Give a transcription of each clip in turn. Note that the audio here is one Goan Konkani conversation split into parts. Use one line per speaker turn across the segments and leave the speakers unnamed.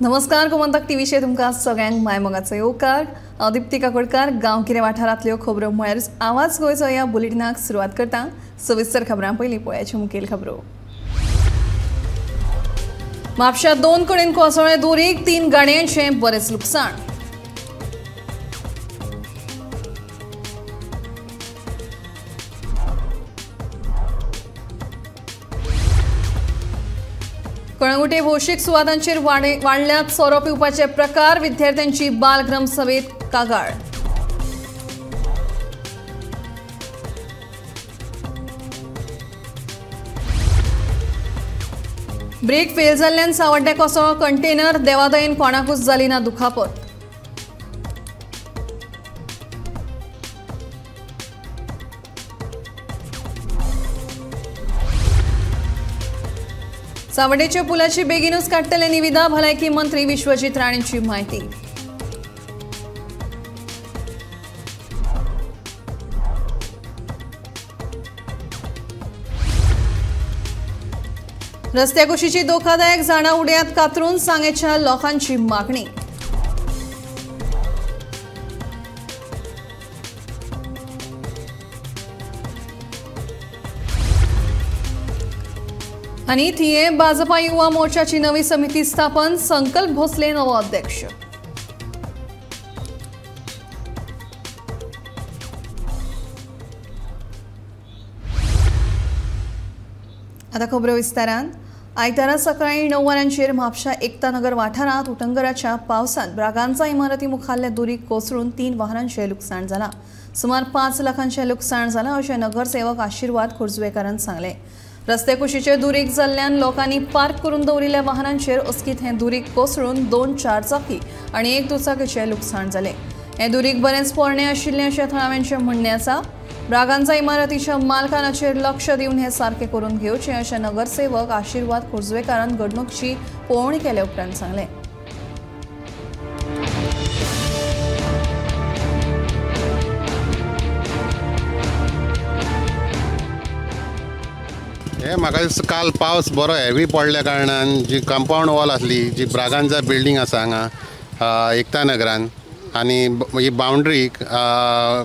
नमस्कार, गोमंतक टीव्हीचेर तुमकां सगळ्यांक मायमोगाचो येवकार. हांव दिप्ती काकोडकार. गांवगिरे वाठारांतल्यो खबरो म्हळ्यार आवाज गोंयचो ह्या बुलेटिनाक सुरवात करता. सविस्तर खबरां पयलीं पळयाच्यो मुखेल खबरो. म्हापश्यां 2 कडेन कोसळ्ळें दुरीग, 3 गाडयांचें बरेंच लुकसाण. कळंगुटे भौशीक सुवातांचेर वाडल्यात सोरो पिवपाचे प्रकार, विद्यार्थ्यांची बालग्राम सभेत कागाळ. ब्रेक फेल जाल्ल्यान सावड्ड्या कोसळ्ळो कंटेनर, देवादयेन कोणाकूच जाली ना दुखापत. सावड्डेच्या पुलाची बेगीनूच काडटले निविदा, भलायकी मंत्री विश्वजीत राणेंची म्हायती. रस्त्या कुशीची धोकादायक झाडां उडयात कातरून, सांगेच्या लोकांची मागणी. आनी थिये भाजपा युवा मोर्चाची नवी समिती स्थापन, संकल्प भोसले नवो अध्यक्ष. आता खबरो विस्तारान. आयतारा सकाळी 9 वरांचेर म्हापशा एकता नगर वाठारांत उटंगराच्या पावसांत ब्रागांजा इमारती मुखाल्ले दुरीग कोसळून 3 वाहनांचें लुकसाण जालां. सुमार 5 लाखांचें लुकसाण जालां अशें नगरसेवक आशिर्वाद खोर्जुवेकारान सांगलें. रस्ते कुशीचे दुरीग जाल्ल्यान लोकांनी पार्क करून दवरिल्ल्या वाहनांचेर अचकीत हें दुरीग कोसळून 2 चारचाकी आनी 1 दुचाकीचें लुकसाण जालें. हें दुरीग बरेंच पोरणें आशिल्लें अशें थळाव्यांचें म्हणणें आसा. ब्रागांजा इमारतीच्या मालकानाचेर लक्ष दिवन हें सारकें करून घेवचें अशें नगरसेवक आशिर्वाद खोर्जुवेकारान घडणुकीची पळोवणी केले उपरांत सांगलें.
हे म्हाका दिसता काल पावस बरो हेवी पडल्या कारणान जी कंपावंड वॉल आसली, जी ब्रागांजा बिल्डींग आसा हांगा एकता नगरान, आनी ही बाउंड्री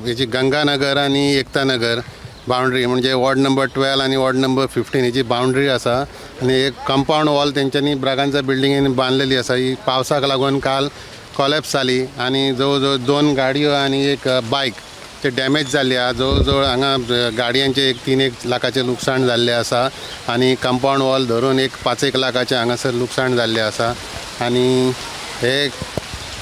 हेजी गंगानगर आनी एकता नगर बाउंड्री म्हणजे वॉर्ड नंबर 12 आनी वॉर्ड नंबर 15 हेजी बाउंड्री आसा आनी एक कंपावंड वॉल तेंच्यांनी ब्रागांजा बिल्डिंगेन बांदलेली आसा. ही पावसाक लागून काल कॉलेप्स जाली आनी जवळ जवळ 2 गाडयो आनी 1 बायक ते डॅमेज जाल्ली आसा. जवळ जवळ हांगा गाडयांचे 3-1 लाखाचें लुकसाण जाल्लें आसा आनी कंपावंड वॉल धरून 5-1 लाखाचें हांगासर लुकसाण जाल्लें आसा. आनी हे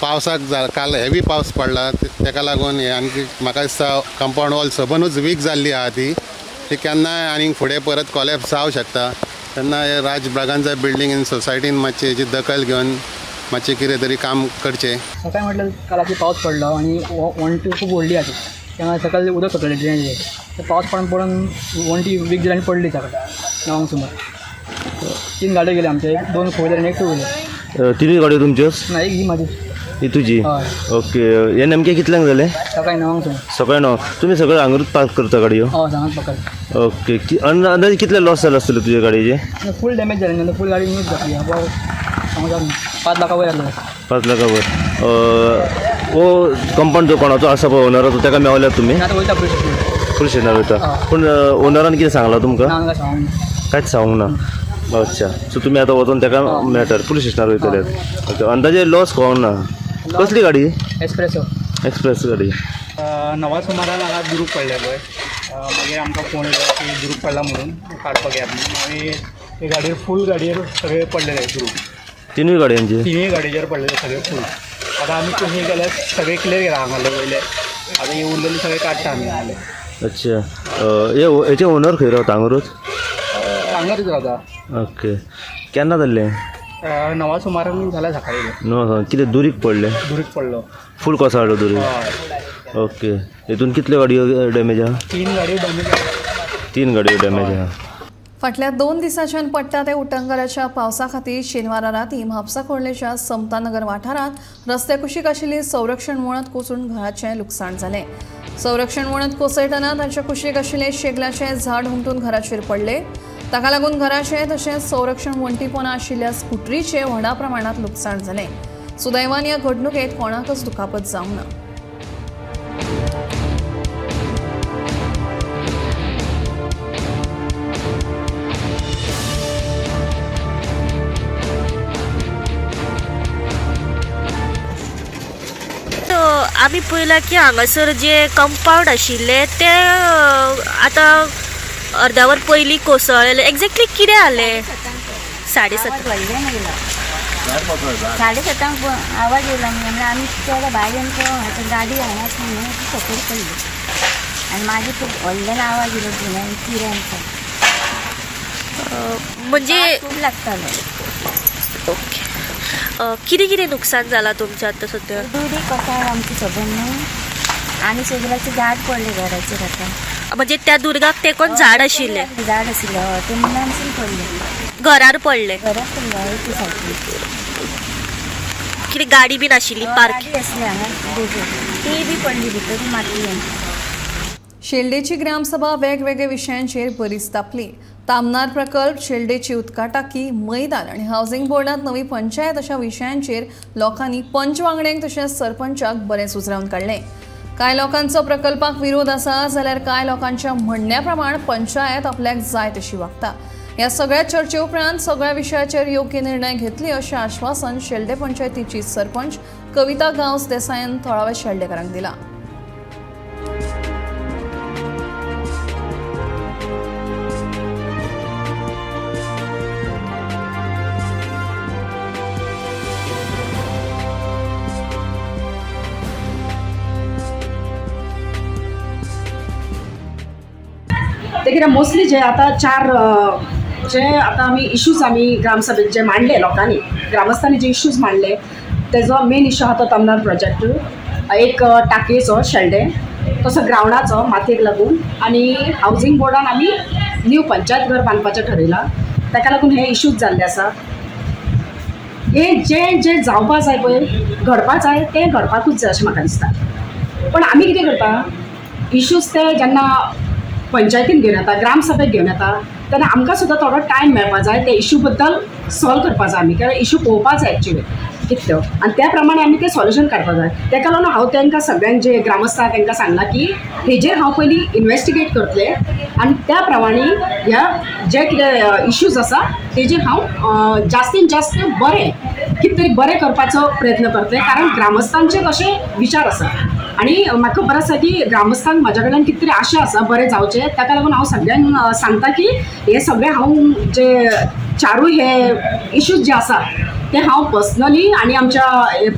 पावसाक काल हेवी पावस पडला तेका लागून हे आनी म्हाका दिसता कंपावंड वॉल सबंदूच वीक जाल्ली आसा. ती केन्नाय आनी फुडें परत कॉलेप्स जावं शकता. तेन्ना हे राज ब्रागांजा बिल्डींग इन सोसायटीन मातशी हेची दखल घेवन मातशें कितें तरी काम करचें.
सकाळी म्हटल्यार कालाची पावस पडलो आनी वण्टी खूब व्हडली आसा, तेन्ना सकाळी उदक सकयलें ड्रेनेजीचें, पावस पडून पडून वण्टी वीक जाली आनी पडली सकाळी 9 सुमार. 3 गाडयो गेले आमचे, 2 फोर व्हिलर आनी 1 टू व्हिलर.
3 गाडयो तुमच्योच?
ना, एक ही म्हाजी.
ही तुजी? ओके. हे नेमकें कितल्यांक जालें?
सकाळी 9 सुमार.
सकाळी 9. तुमी सगळें हांगारूच पार्क करता गाडयो?
हय, हांगाच पार्क.
ओके. अंदाजे कितले लॉस जालो आसतलो तुज्या गाडयेचे?
फूल डॅमेज जालें, फूल गाडी न्यूज जातली. 5 लाखा वयर जालो.
5 लाखा वयर. हो कंपावंड जो कोणाचो आसा पळय ओनराचो, ताका मेवल्यात तुमी?
वयता
पुलीस स्टेशनार वयता. पूण ओनरान कितें सांगलां तुमकां? कांयच सांगूंक ना. अच्छा, सो तुमी आतां वचोन ताका मेळटात, पुलीस स्टेशनार वयतले. ओके. अंदाजे लॉस कळोंक ना. कसली गाडी?
एक्सप्रेसो.
एक्सप्रेस गाडी.
9 सुमारान हांगा दुरूग पडले पळय, मागीर आमकां फोन येयलो की दुरूग पडला म्हणून काडपाक येयात म्हणून. आमी ते गाडयेर फूल गाडयेर सगळे पडलेले दुरूग.
तिनूय गाडयांचेर?
तिनूय गाडयेचेर पडलेले सगळे फूल. आतां आमी कमी केल्यार सगळे क्लियर केला हांगाले वयले, आतां हे उरलेले सगळे काडटा आमी हांगाले.
अच्छा. हेचे ओनर खंय रावता? हांगारूच?
हांगारूच रावता.
ओके. केन्ना जाल्लें?
9 सुमारान जालें सकाळी.
9 कितें दुरीग पडलें?
दुरीग पडलो,
फूल कोसळ्ळो दुरीग. ओके. हितून कितल्यो गाडयो डॅमेज आहा?
3 गाडयो डॅमेज आहा.
3 गाडयो डॅमेज आहा.
फाटल्या 2 दिसांच्यान पडटा त्या उटंगाराच्या पावसा खातीर शेनवारा राती म्हापसा खोर्लेच्या समतानगर वाठारांत रस्त्या कुशीक आशिल्ली संरक्षण वणत कोसळून घराचें लुकसाण जालें. संरक्षण वणत कोसळटना तांच्या कुशीक आशिल्ले शेगलाचें झाड हुमटून घराचेर पडले. ताका लागून घराचें तशेंच संरक्षण वण्टीपोना आशिल्ल्या स्कुटरीचें व्हडा प्रमाणांत लुकसाण जालें. सुदैवान ह्या घडणुकेंत कोणाकच दुखापत जावंक ना.
आमी पळयलां की हांगासर जे कंपावंड आशिल्लें तें आतां अर्दावर पयलीं कोसळ्ळें. एक्झॅक्टली कितें जालें? 7:30
7:30 आवाज येयलो म्हणल्यार आमी चोड भायर येवन पळोवंक गाडी हांगाच न्हू सकयल पडली आनी मागीर खूब व्हडल्यान आवाज येयलो किऱ्यांचो,
म्हणजे
खूब लागतालो.
ओके, कितें कितें नुकसान जालां तुमचें आतां सद्या?
दुरी कसाय आमची खबर न्हू आनी सगळ्याचें झाड पडलें घराचेर आतां.
म्हणजे त्या दुर्गाक तेंकोन झाड आशिल्लें?
झाड आशिल्लें, हय, तें मुळांसून पडलें.
घरार पडलें?
घरार पडलें, हय, सारकें.
कितें गाडी बीन आशिल्ली पार्क?
गाडी आसली हांगा ती बी पडली भितर मातयेन.
शेल्डेची ग्रामसभा वेगवेगळ्या विशयांचेर बरीच तापली. तामनार प्रकल्प, शेल्डेची उदका टाकी, मैदान आनी हावसिंग बोर्डांत नवी पंचायत अशा विशयांचेर लोकांनी पंच वांगड्यांक तशेंच सरपंचाक बरें सुचरावन काडलें. कांय लोकांचो प्रकल्पाक विरोध आसा जाल्यार कांय लोकांच्या म्हणण्या प्रमाण पंचायत आपल्याक जाय तशी वागता. ह्या सगळ्या चर्चे उपरांत सगळ्या विशयाचेर योग्य निर्णय घेतले अशें आश्वासन शेल्डे पंचायतीची सरपंच कविता गांवस देसायान थळाव्या शेल्डेकारांक दिलां.
ते कित्याक मोस्टली जे आतां चार जे आतां आमी इश्यूज आमी ग्रामसभेत जे मांडले लोकांनी, ग्रामस्थांनी जे इश्यूज मांडले तेजो मेन इश्यू आहा तो तमनार प्रोजेक्ट, एक टाकयेचो शेल्डे, तसो ग्रावंडाचो मातयेक लागून, आनी हावजींग बोर्डान आमी न्यू पंचायत घर बांदपाचें ठरयलां, ताका लागून हे इश्यूज जाल्ले आसा. हे जे जे जावपा जाय पळय, घडपा जाय तें घडपाकूच जाय अशें म्हाका दिसता. पण आमी कितें करता, इश्यूज ते जेन्ना पंचायतीन घेवन येता, ग्रामसभेक घेवन येता, तेन्ना आमकां सुद्दां थोडो टायम मेळपा जाय ते इश्यू बद्दल सॉल्व करपा जाय आमी, कारण इश्यू पळोवपा जाय एक्चुली कितल्यो, आनी त्या प्रमाणे आमी तें सॉल्युशन काडपा जाय. ताका लागून हांव तांकां सगळ्यांक जे ग्रामस्थ आहा तांकां सांगलां की हेजेर हांव पयलीं इन्वेस्टिगेट करतलें आनी त्या प्रमाणे ह्या जे कितें इश्यूज आसा तेजेर हांव जास्तीन जास्त बरें कितें तरी बरें करपाचो प्रयत्न करतलें, कारण ग्रामस्थांचे तशे विचार आसा आनी म्हाका खबर आसा की ग्रामस्थांक म्हाज्या कडल्यान कितें तरी आशा आसा बरें जावचें. ताका लागून हांव सगळ्यांक सांगता की हे सगळें हांव जे चारूय हे इश्यूज जे आसा ते हांव पर्सनली आनी आमच्या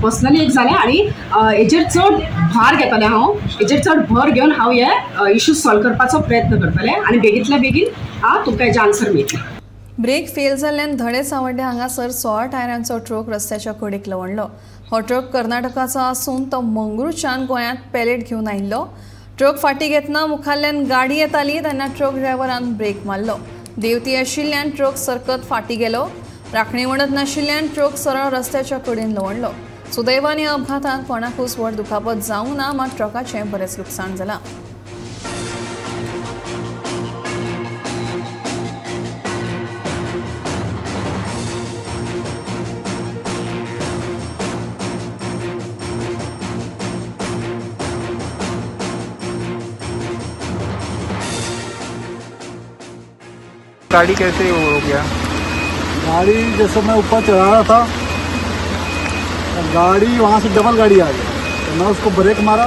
पर्सनली एक जालें आनी हेजेर चड भार घेतलें हांव, हेजेर चड भर घेवन हांव हे इश्यूज सॉल्व करपाचो प्रयत्न करतलें आनी बेगींतल्या बेगीन तुमकां हेजें आन्सर मेळटलें.
ब्रेक फेल जाल्ल्यान धडे सावड्डे हांगासर 16 टायरांचो ट्रक रस्त्याच्या कडेक लवणलो. हो ट्रक कर्नाटकाचो आसून तो मंगळूरच्यान गोंयांत पॅलेट घेवन आयिल्लो. ट्रक फाटीं घेतना मुखाल्ल्यान गाडी येताली तेन्ना ट्रक ड्रायव्हरान ब्रेक मारलो. देंवती आशिल्ल्यान ट्रक सरकत फाटीं गेलो. राखणे वणत नाशिल्ल्यान ट्रक सरळ रस्त्याच्या कडेन लवणलो. सुदैवान ह्या अपघातांत कोणाकूच व्हड दुखापत जावंक ना, मात ट्रकाचें बरेंच लुकसाण जालां.
गाड़ी कैसे हो गया?
गाड़ी जैसे मैं ऊपर चढ़ा रहा था, गाड़ी वहाँ से डबल गाड़ी आ गई, तो मैं उसको ब्रेक मारा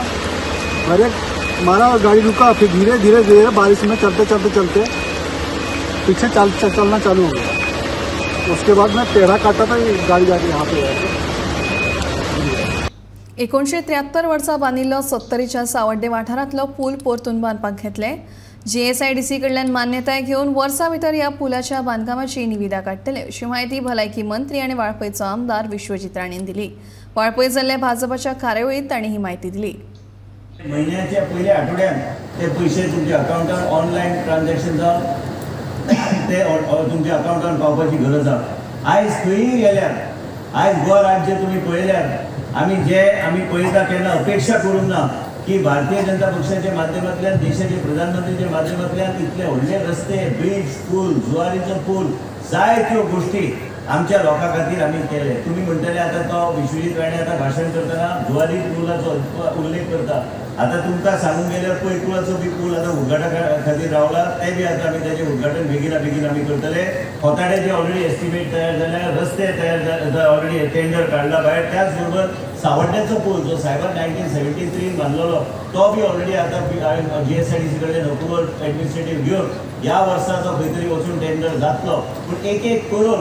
और गाड़ी रुका। फिर धीरे धीरे धीरे बारिश में चलते चलते चलते पीछे चलना चालू हो गया। उसके बाद मैं टेढ़ा काटा था, गाड़ी जाके यहाँ पे आ गई।
1973 वर्सा बांदिल्लो सत्तरीच्या सावड्डे वाठारांतलो पूल परतून बांदपाक घेतले. जीएसआयडीसी कडल्यान मान्यताय घेवन वर्सा भितर ह्या पुलाच्या बांदकामाची निविदा काडटले अशी म्हायती भलायकी मंत्री आनी वाळपयचो आमदार विश्वजीत राणेन दिली. वाळपय जाल्ल्या भाजपाच्या कार्यावळींत तांणी ही म्हायती दिली.
म्हयन्याच्या पयल्या आठवड्यात ते पयशे तुमच्या अकाउंटार ऑनलायन ट्रान्झॅक्शन जावन ते तुमच्या अकाउंटार पावपाची गरज आसा. आयज खंयूय गेल्यार, आयज गोवा राज्य तुमी पळयल्यार आमी जे आमी पळयता तेन्ना अपेक्षा करूंक ना की भारतीय जनता पक्षाच्या माध्यमांतल्यान, देशाचे प्रधानमंत्रीच्या माध्यमांतल्यान इतले व्हडले रस्ते, ब्रिज, पूल, जुवारीचो पूल, जायत्यो गोष्टी आमच्या लोकां खातीर आमी केले. तुमी म्हणटले आतां तो विश्वजीत राणे आतां भाशण करतना जुवारी पुलाचो उल्लेख करता. आतां तुमकां सांगूंक गेल्यार पैकुळाचो बी पूल आतां उद्घाटना खातीर रावला, ते बी आतां आमी ताजें उद्घाटन बेगिना बेगीन आमी करतले. खोताड्याचे ऑलरेडी एस्टिमेट तयार जाल्या, रस्ते तयार जाले, ऑलरेडी टेंडर काडला भायर. त्याच बरोबर सावड्ड्याचो पूल जो सायबर 1973 बांदलेलो तो बी ऑलरेडी आतां GSIDC कडल्यान अप्रुवल एडमिनिस्ट्रेटीव घेवन ह्या वर्सा तो खंय तरी वचून टेंडर जातलो. पूण एक एक करून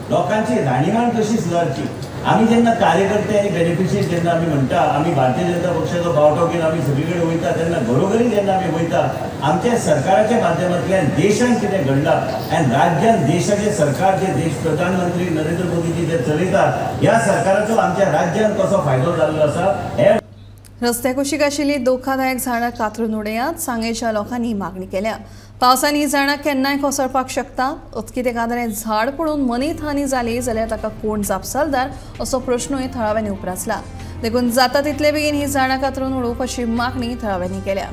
लोकांची राहणीमान कशी सुदारची, आमी जेन्ना कार्यकर्ते आनी बेनिफिशरी जेन्ना आमी म्हणटा आमी भारतीय जनता पक्षाचो बावटो घेवन आमी सगळे कडेन वयता, तेन्ना घरोघरी जेन्ना आमी वयता आमच्या सरकाराच्या माध्यमांतल्यान देशान कितें घडलां आनी राज्यान देशाचे सरकार जे देश प्रधानमंत्री नरेंद्र मोदीजी जे चलयता ह्या सरकाराचो आमच्या राज्यान कसो फायदो जाल्लो आसा. हे
रस्त्या कुशीक आशिल्ली धोकादायक झाडां कातरून उडयात सांगेच्या लोकांनी मागणी केल्या. पावसान ही झाडां केन्नाय कोसळपाक शकता. अचकीत एखाद्रें झाड पडून मनीत हानी जाली जाल्यार ताका कोण जापसालदार असो प्रश्नूय थळाव्यांनी उप्रासला. देखून जाता तितले बेगीन ही झाडां कातरून उडोवपाची मागणी थळाव्यांनी केल्या.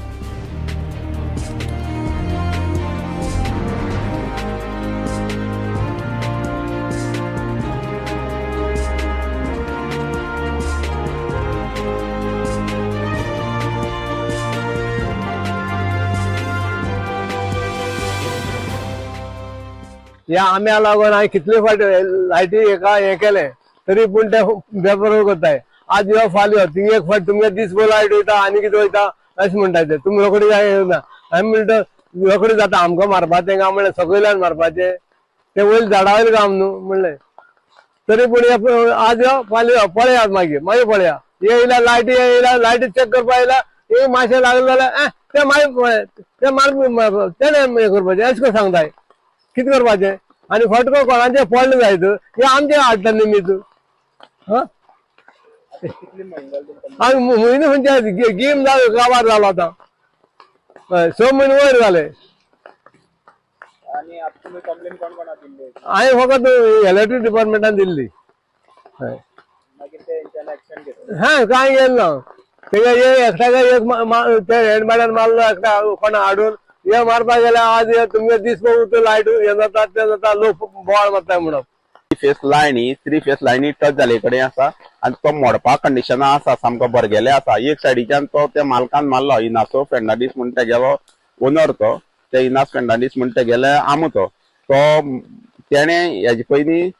ह्या आंब्या लागून हांवें कितले फावट लायटी हेका हें केलें तरी पूण ते बेपरवाय करताय. आज यो फाल्यां यो, थिंग एक फावट तुमगे दीसभर लायट वयता आनी कितें वयता अशें म्हणटा ते. तुमी रोखडे जाय ना, आमी म्हणटा रोखडे जाता आमकां मारपाचें काय म्हणलें सकयल्यान मारपाचें, तें वयर झाडा वयलें काम न्हू म्हणलें. तरी पूण आज यो फाल्यां यो, पळयात मागीर मागीर पळया. हे येयल्या लायटी येयल्या, लायटी चॅक करपा येयल्या, एक मातशें लागलें जाल्यार तें मागीर पळय तें मार तेणें हें करपाचें अशें करून सांगताय. कितें करपाचें आनी फटको कोणाचें पडलें जायत हें आमचें हाडटा निमीत. हां आनी म्हयनो खंयचे गेम जालो काबार जालो आतां, हय 6 म्हयने वयर जाले. हांवें फकत इलेक्ट्रीक डिपार्टमेंटान दिल्ली. हय हां कांय गेलें ना. तेगे एकट्याक एक ते हेंडबाड्यान मारलो एकट्या कोणा हाडून हे मारपाक गेल्यार आज हे तुमगे दीसभर उरता लायट हें जाता तें जाता, लोक बोवाळ मारता म्हणप.
फेस लायन ही 3 फेस लायनी टच जाले कडेन आसा आनी तो मोडपा कंडिशना आसा, सामको बरगेले आसा. एक सायडीच्यान तो त्या मालकान मारलो, इनासो फेर्नांडीस म्हूण तेगेलो ओनर तो, ते इनास फेर्नांडीस म्हूण तेगेले आमो तो, तेणें हेजे पयलीं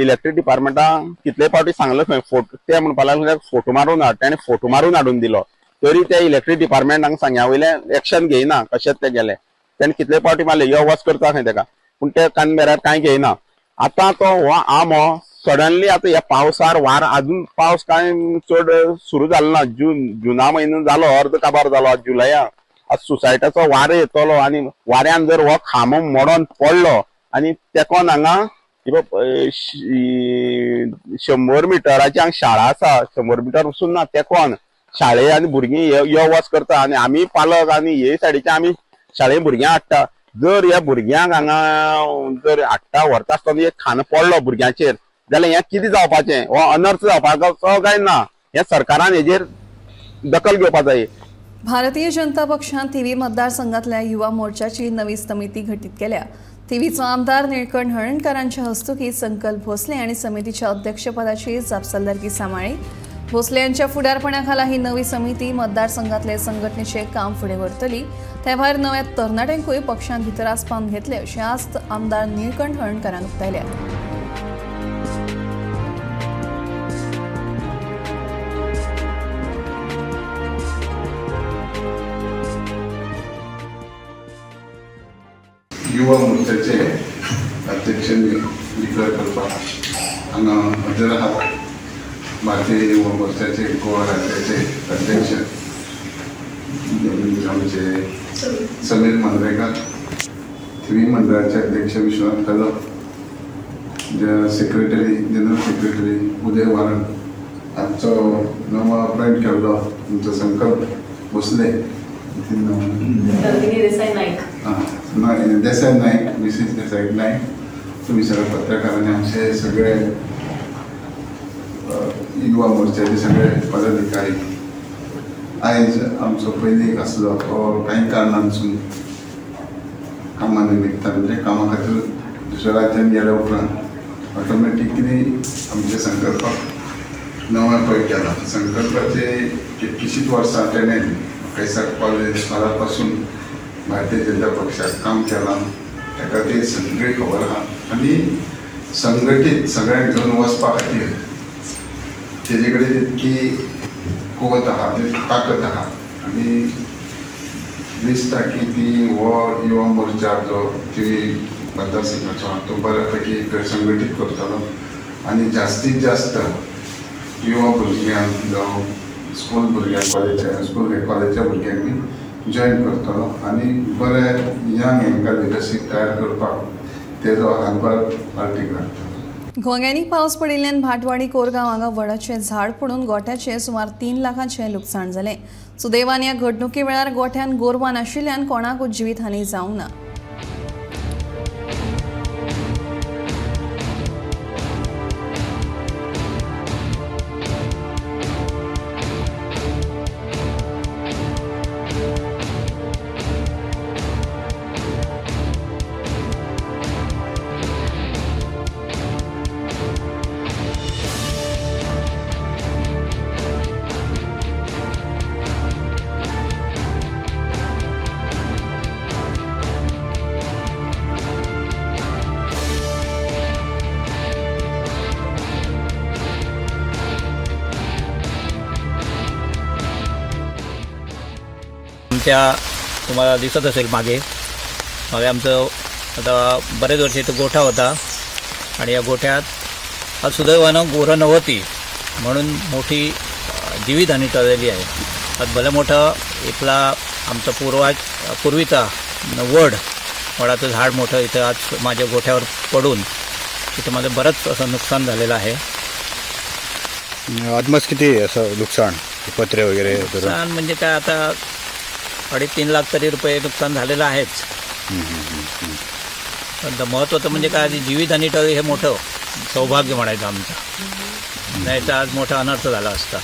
इलेक्ट्रीक डिपार्टमेंटाक कितले फावटी सांगलें खंय फोटो, ते म्हणपाक लागले फोटो मारून हाड, तेणें फोटो मारून हाडून दिलो. तरी ते इलेक्ट्रीक डिपार्टमेंट हांगा सांग्या वयले एक्शन घेयना, कशेंच ते गेले. तेणें कितले फावटी मारले यो वच करता खंय तेका, पूण ते कान मेरार कांय घेयना. आतां तो हो आंबो सडनली आतां ह्या पावसार वार, अजून पावस कांय चड सुरू जालो ना, जुना म्हयनो जालो, अर्द काबार जालो, आज जुलया. आज सुसायटाचो वारो येतलो आनी वाऱ्यान जर हो खांबो मोडोन पडलो आनी तेकोन हांगा 100 मिटराची हांगा शाळा आसा, 100 मिटर वचून ना तेकोन शाळे आनी भुरगीं यो वच करता आनी आमी पालक आनी हे सायडीचे आमी शाळे भुरग्यांक हाडटा. जर ह्या भुरग्यांक हांगा जर हाडटा व्हरता आसतना एक खांदो पडलो भुरग्यांचेर जाल्यार हें कितें जावपाचें, हो अनर्थ जावपाचो काय ना, हें सरकारान हेजेर दखल घेवपा जाय.
भारतीय जनता पक्षान थिवी मतदारसंघातल्या युवा मोर्चाची नवी समिती घटीत केल्या. थिवीचो आमदार निळकंठ हळर्णकारांच्या हस्तुकी संकल्प भोसले आणि समितीच्या अध्यक्षपदाची जापसालदारकी सांबाळ्ळी. भोसले यांच्या फुडारपणाखाला ही नवी समिती मतदारसंघातले संघटनेचे काम फुडें व्हरतली. ते भायर नव्या तरणाट्यांकूय पक्षान भितर आसपावन घेतले अशी आस्त आमदार निळकंठ हळर्णकारान उक्तायल्या.
युवा मोर्चाचे अध्यक्ष डिक्लेअर करपाक हांगा हजर आहात भारतीय युवा मोर्चाचे गोवा राज्याचे अध्यक्ष आमचे समीर मांद्रेकर, थिवी मंडळाचे अध्यक्ष Vishwanath Kadam, secretary general secretary Uday Warang, आमचो नवो अपॉयंट केल्लो आमचो संकल्प भोसले, देसाय नाईक, मिसेस देसाई नाईक, तुम्ही सगळे पत्रकारांनी, आमचे सगळे युवा मोर्चाचे सगळे पदाधिकारी. आयज आमचो पयलीं एक आसलो तो कांय कारणांसून कामा निमित्तान म्हणजे कामा खातीर दुसऱ्या राज्यान गेल्या उपरांत ऑटोमॅटिकली आमच्या संकल्पाक नवो पळय केला. संकल्पाचे कितकीशींच वर्सां तेणें म्हाका कॉलेज स्कॉला पासून भारतीय जनता पक्षाक काम केलां, ताका ती सगळी खबर आहा आनी संघटीत सगळ्यांक घेवन वचपा खातीर तेजे कडेन तितकी कुवत आहा, तितकी ताकत आहा आनी दिसता की ती हो युवा मोर्चा जो ती मतदारसंघाचो आहा तो बऱ्या पैकी संघटीत करतलो आनी जास्तीत जास्त युवा भुरग्यांक जावं स्कूल भुरग्यांक कॉलेज स्कूल कॉलेजच्या भुरग्यांक बी जॉयन करतलो आनी बरे यंग हेंकां लिडरशीप तयार करपाक तेजो हातभार पार्टीक लागता.
घोंग्यांनी पावस पडिल्ल्यान भाटवाडी कोरगांव हांगा वडाचें झाड पडून गोठ्याचें सुमार 3 लाखांचें लुकसाण जालें. सुदैवान ह्या घडणुके वेळार गोठ्यान गोरवां नाशिल्ल्यान कोणाकूच जिवीतहानी जावंक ना.
आमच्या तुम्हाला दिसत असेल मागे मागे आमचं आता बरेच वर्ष इथं गोठा होता आणि या गोठ्यात आज सुदैवानं गोरं नव्हती म्हणून मोठी जीवितहानी टळलेली आहे. आज भलं मोठं इथला आमचा पूर्वीचा वड वडाचं झाड मोठं इथं आज माझ्या गोठ्यावर पडून इथं माझं बरंच असं नुकसान झालेलं आहे.
अदमास किती असं नुकसान पत्रे वगैरे?
नुकसान म्हणजे काय आता 2.5-3 लाख तरी रुपये नुकसान झालेलं आहेच. पण महत्त्वाचं म्हणजे काय जीवितहानी टळली हे मोठं सौभाग्य म्हणायचं आमचं, नाही तर आज मोठा अनर्थ झाला असता.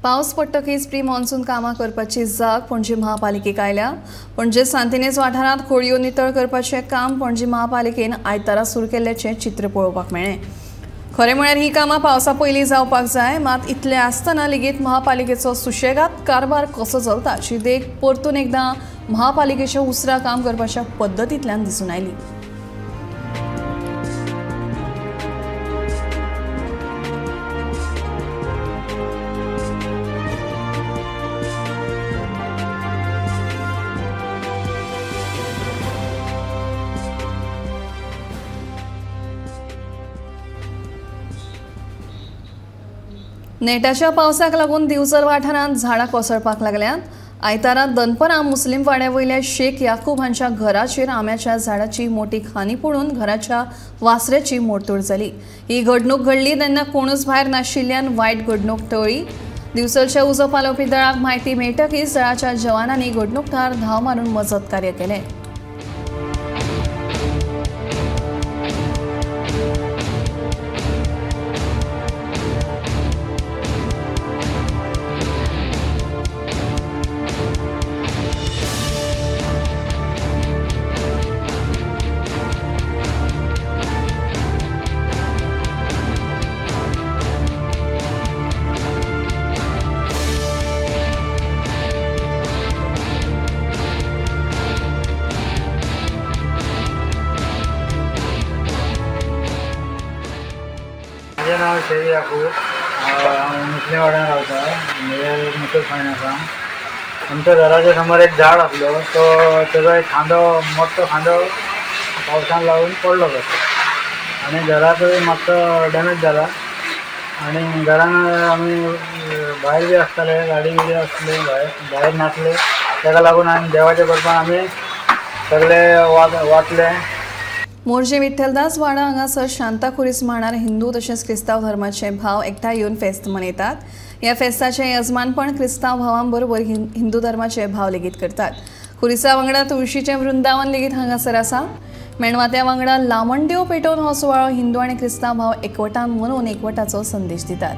पावस पडटकीच प्री मॉन्सून कामां करपाची जाग पणजी महापालिकेक आयल्या. पणजे सांतिनेज वाठारांत खोळयो नितळ करपाचें काम पणजी महापालिकेन आयतारा सुरू केल्ल्याचें चित्र पळोवपाक मेळ्ळें. खरें म्हळ्यार ही कामां पावसा पयलीं जावपाक जाय, मात इतलें आसतना लेगीत महापालिकेचो सुशेगाद कारभार कसो चलता अशी देख परतून एकदां महापालिकेच्या उसरा काम करपाच्या पद्दतींतल्यान दिसून आयली. नेटाच्या पावसाक लागून दिवचल वाठारांत झाडां कोसळपाक लागल्यांत. आयतारा दनपरां मुस्लीम वाड्या वयल्या शेख याकूब हांच्या घराचेर आंब्याच्या झाडाची मोठी खांदी पडून घराच्या वासऱ्याची मोडतोड जाली. ही घडणूक घडली तेन्ना कोणूच भायर नाशिल्ल्यान वायट घडणूक टळ्ळी. दिवचलच्या उजो पालोवपी दळाक म्हायती मेळटकीच दळाच्या जवानांनी घडणूक थळार धांव मारून मजत कार्य केलें.
म्हजें नांव शेरी याकूब, हांव मुस्लीम वाड्यान रावता, म्हजे मुथूट फायनान्सान. आमच्या घराच्या समोर एक झाड आसलो, तो तेजो एक खांदो मोठो खांदो पावसान लागून पडलो कसो आनी घराकूय मातसो डॅमेज जाला आनी घरान आमी भायर बी आसताले, गाडी बिडी आसली भायर भायर नासली, ताका लागून आमी देवाच्या कृपान आमी सगळे वाचले.
मोरजे विठ्ठलदास वाडा हांगासर शांता खुरीस मांडार हिंदू तशेंच क्रिस्तांव धर्माचे भाव एकठांय येवन फेस्त मनयतात. ह्या फेस्ताचें यजमानपण क्रिस्तांव भावां बरोबर हिंदू धर्माचे भाव लेगीत करतात. खुरिसा वांगडा तुळशीचें वृंदावन लेगीत हांगासर आसा. मेणवात्या वांगडा लामणदेव पेटोवन हो सुवाळो हिंदू आनी क्रिस्तांव भाव एकवटान मनोवन एकवटाचो संदेश दितात.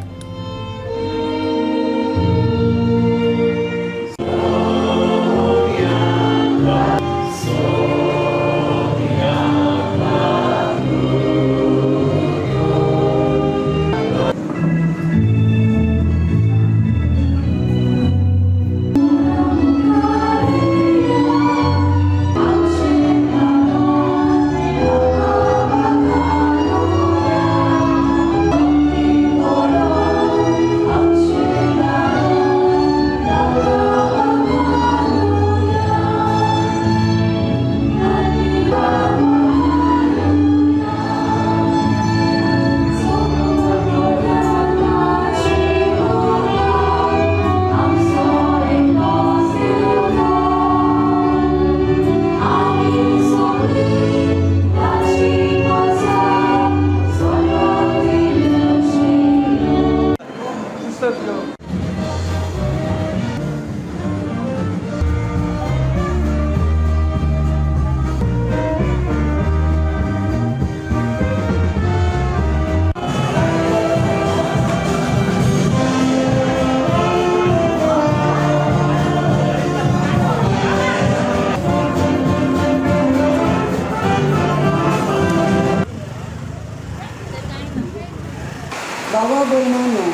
भयणांनो,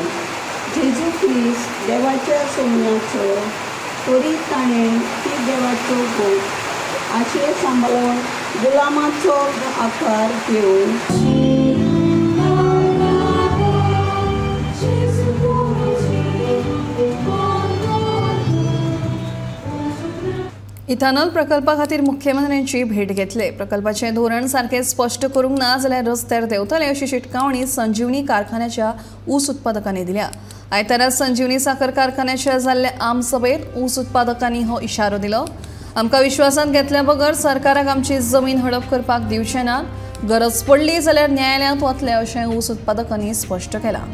जेजू क्रिस्त देवाच्या सोमयाचो तरी ताणें ती देवाचो गोप आशे सांबाळून गुलामाचो आकार घेवन
इथेनॉल प्रकल्पा खातीर मुख्यमंत्र्यांची भेट घेतले. प्रकल्पाचें धोरण सारकें स्पश्ट करूंक ना जाल्यार रस्त्यार देंवतले अशी शिटकावणी संजीवनी कारखान्याच्या ऊस उत्पादकांनी दिल्या. आयतारा संजीवनी साखर कारखान्याच्या जाल्ले आमसभेत ऊस उत्पादकांनी हो इशारो दिलो. आमकां विश्वासांत घेतल्या बगर सरकाराक आमची जमीन हडप करपाक दिवचे ना, गरज पडली जाल्यार न्यायालयांत वतले अशें ऊस उत्पादकांनी स्पश्ट केलां.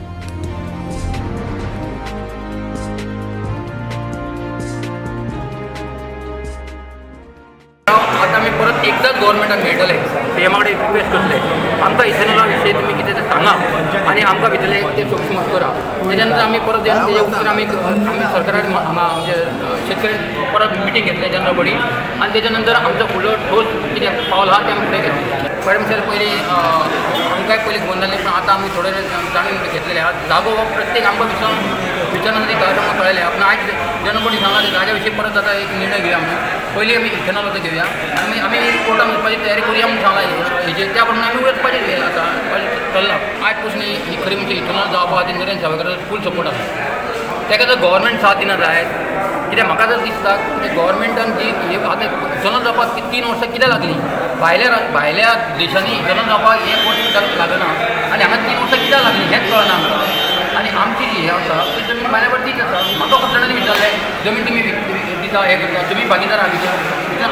आतां आमी परत एकदां गव्हर्मेंटाक मेळटले, सीएमा कडेन रिक्वेस्ट करतले आमकां इथेनॉला विशयी तुमी कितें तें सांगा आनी आमकां भितरलें तें सोल्युशन करा. तेच्या नंतर आमी परत तेजे उपरांत आमी सरकाराक म्हणजे शेतकरी परत मिटींग घेतले जनरल बॉडी आनी तेच्या नंतर आमचो फुडलो ठोस कितें पावल आहा तें आमी फुडें घेतलें. मॅडम सर, पयलीं आमकांय पयलीं गोंदळ जाल्लें, पूण आतां आमी थोडे जाणून घेतलेले आहा. जागो हो प्रत्येक आमकां विचारून आमकां कळ्ळें. पूण आयज जनरल बॉडी सांगला जाग्या विशीं परत आतां एक निर्णय घेवया म्हणून. पयलीं आमी इथेनॉलाचो घेवया आनी आमी कोर्टान वचपाची तयारी करुया म्हणून सांगला हेजेर, त्या प्रमाणे आमी वचपाचें आतां चल्लां. आयज पसून ही खरी म्हणजे इथेनॉल जावपा खातीर नरेंद्र सावयकर फूल सपोर्ट आसा. ताका जर गव्हर्मेंट साथ दिना जायत कित्याक म्हाका जर दिसता कित्याक गव्हर्मेंटान जी आतां इथेनॉल जावपाक 3 वर्सां कित्याक लागलीं, भायल्या देशांनी इथेनॉल जावपाक 1 वर्स लागना आनी हांगा 3 वर्सां कित्याक लागलीं हेंच कळना आमकां. आनी आमची जी हें आसा ती जमीन भायल्या वयर तीच आसा. म्हाका खूब जाणांनी विचारलें जमीन तुमी दिता हें करता, जमीन भागीदार आहा भितर,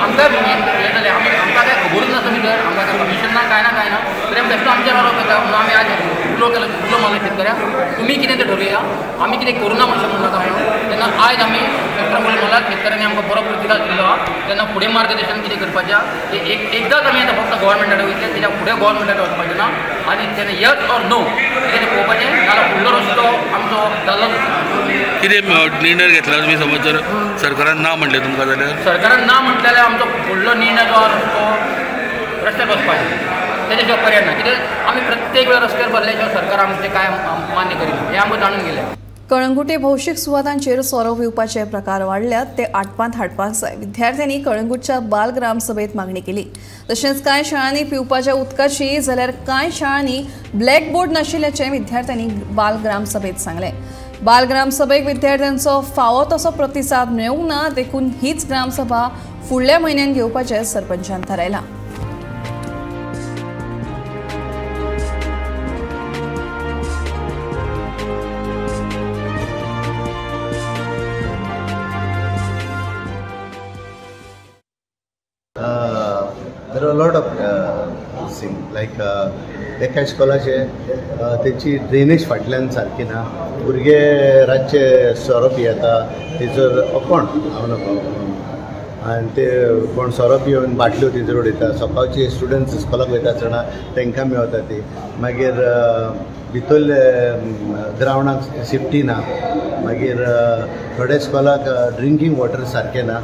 आमकांय हें जालें, आमी आमकां कांय खबरूच नासता भितर, आमकां कांय कमिशन ना कांय ना कांय ना, तरी आमी बेश्टो आमचेर आरोप येता. म्हणून आमी आज उलो केलो, उलो मारलो शेतकऱ्यांक तुमी कितें तें ठरोवया, आमी कितें करूं ना म्हणून म्हणनाका म्हणून. तेन्ना आयज आमी शेतकऱ्यांक उलो मारला, शेतकऱ्यांनी आमकां बरो प्रतिसाद दिल्लो आहा. तेन्ना फुडें मार्गदर्शन कितें करपाचें आहा तें एकदांच आमी आतां फक्त गव्हर्मेंटा वयतले, तेच्या फुडें गव्हर्मेंटा वचपाचें ना आनी तेन्ना यस ऑर नो कितें पळोवपाचें, नाजाल्यार फुडलो रस्तो आमचो जाल्लो.
कितें निर्णय घेतला तुमी? समज जर सरकारान ना म्हणलें तुमकां जाल्यार,
सरकारान ना म्हणलें जाल्यार आमचो फुडलो निर्णय जो आहा रस्तो रस्त्यार बसपाचो, तेच्या शिवाय पर्याय ना. कित्याक आमी प्रत्येक वेळार रस्त्यार बसल्या शिवाय सरकार आमचें कांय मान्य करिना हें आमकां जाणून गेलें.
कळंगुटे भौशीक सुवातांचेर सोरो पिवपाचे प्रकार वाडल्यात ते आटपांत हाडपाक जाय. विद्यार्थ्यांनी कळंगूटच्या बाल ग्रामसभेत मागणी केली. तशेंच कांय शाळांनी पिवपाच्या उदकाची जाल्यार कांय शाळांनी ब्लॅकबोर्ड नाशिल्ल्याचें विद्यार्थ्यांनी बाल ग्रामसभेत सांगलें. बाल ग्रामसभेक विद्यार्थ्यांचो फावो तसो प्रतिसाद मेळूंक ना, देखून हीच ग्रामसभा फुडल्या म्हयन्यान घेवपाचें सरपंचान थारायलां.
There are a lot of things like एका इस्कॉलाचे तेची ड्रेनेज फाटल्यान सारकी ना, भुरगे रातचे सोरो पियेता, तेजर कोण हांव नको आनी ते कोण सोरो पिवन बाटल्यो तेजेर उडयता. सकाळचे स्टुडंट्स इस्कॉलाक वयता आसतना तांकां मेवता ती. मागीर भितरले ग्रावंडाक सेफ्टी ना. मागीर थोड्या इस्कॉलाक ड्रिंकींग वॉटर सारकें ना,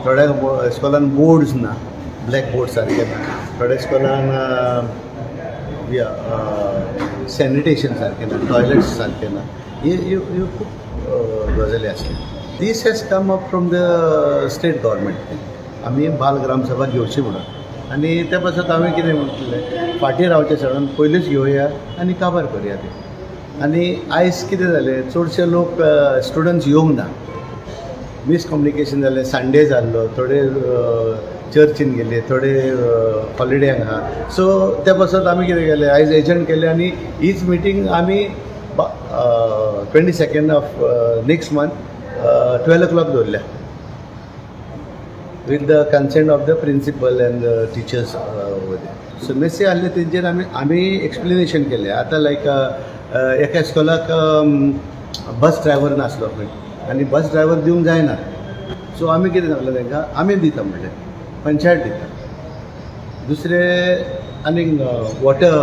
थोड्या इस्कॉलान बोर्ड्स ना, ब्लॅक बोर्ड सारकें ना, थोड्या इस्कॉलान सॅनिटेशन सारकें ना, टॉयलेट्स सारकें ना. ह्यो खूब गजाली आसल्यो. This has come up from the state government. आमी बाल ग्रामसभा घेवची म्हणून आनी त्या पासत हांवें कितें म्हटलें, फाटीं रावचें सोडून पयलींच घेवया आनी काबार करुया तें. आनी आयज कितें जालें, चडशे लोक स्टुडंट्स येवंक ना, मिसकम्युनिकेशन जालें. संडे जाल्लो, थोडे चर्चीन गेले, थोडे हॉलिडेंक आहा. सो त्या पासत आमी कितें केलें, आयज एजंट केलें आनी हीच मिटींग आमी 22nd of next month 12 o'clock दवरल्या with the consent of the principal and the teachers over there. समस्या आहले तेंचेर आमी एक्सप्लेनेशन केलें. आतां लायक एका इस्कॉलाक बस ड्रायव्हर नासलो खंय आनी बस ड्रायव्हर दिवंक जायना. सो आमी कितें सांगलें तांकां, आमी दिता म्हणलें, पंचायत दिता. दुसरें आनीक वॉटर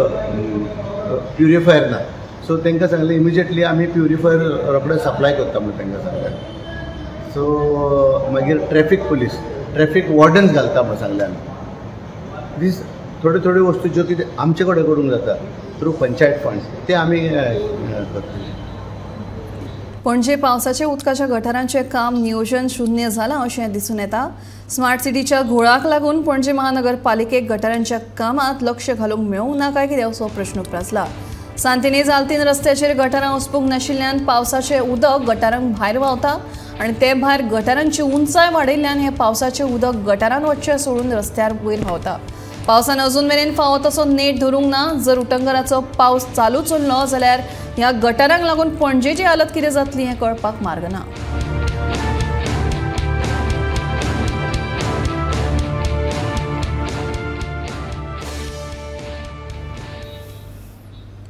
प्युरिफायर ना, सो तांकां सांगलें इमिजिएटली आमी प्युरिफायर रोखडे सप्लाय करता म्हणून तांकां सांगलें. सो मागीर ट्रॅफीक पुलीस, ट्रॅफीक वॉर्डन्स घालता म्हण सांगलें आमी. दीस थोड्यो थोड्यो वस्तू ज्यो कितें आमचे कडेन करूंक जाता
थ्रू पंचायत फंड्स ते आमी करतले.
पणजे पावसाच्या उदकाच्या गटारांचें काम नियोजन शून्य जालां अशें दिसून येता. स्मार्ट सिटीच्या घोळाक लागून पणजे महानगरपालिकेक गटारांच्या कामांत लक्ष घालूंक मेळूंक ना काय कितें असो प्रश्न उप्रासला. सांतिनेज आल्तीन रस्त्याचेर गटारां उसपूंक नाशिल्ल्यान पावसाचें उदक गटारांक भायर व्हांवता आनी ते भायर गटारांची उंचाय वाडयल्ल्यान हें पावसाचें उदक गटारान वचचें सोडून रस्त्यार वयर व्हांवता. पावसान अजून मेरेन फावो तसो नेट धरूंक ना. जर उटंगराचो पावस चालूच उरलो जाल्यार ह्या गटारांक लागून पणजेची हालत कितें जातली हें कळपाक मार्ग ना.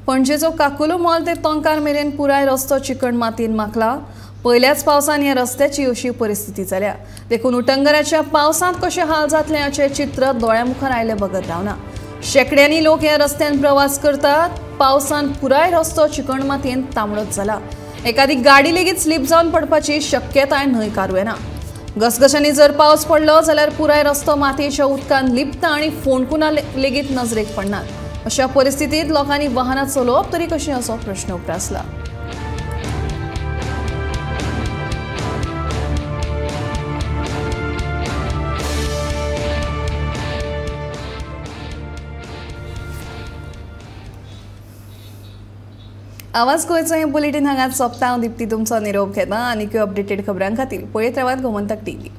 पणजेचो काकुलो मॉल ते तोंकार मेरेन पुराय रस्तो चिकण मातयेन माखला. पयल्याच पावसान ह्या रस्त्याची अशी परिस्थिती जाल्या. देखून उटंगराच्या पावसांत कशें हाल जातलें हाचें चित्र दोळ्या मुखार आयले बगर रावना. शेंकड्यांनी लोक ह्या रस्त्यान प्रवास करतात. पावसान पुराय रस्तो चिकण मातयेन तांबडोच जाला. एखादी गाडी लेगीत स्लीप जावन पडपाची शक्यताय न्हयकारूं येना. घसघशांनी जर पावस पडलो जाल्यार पुराय रस्तो मातयेच्या उदकान लिपता आनी फोंडकुनां लेगीत नजरेक पडनात. अशा परिस्थितीत लोकांनी वाहनां चलोवप तरी कशें असो प्रश्न उप्रासला. आवाज गोंयचो हें बुलेटीन हांगाच सोंपता. हांव दिप्ती तुमचो निरोप घेता आनी अपडेटेड खबरां खातीर पळयत रावात गोमंतक टीव्ही.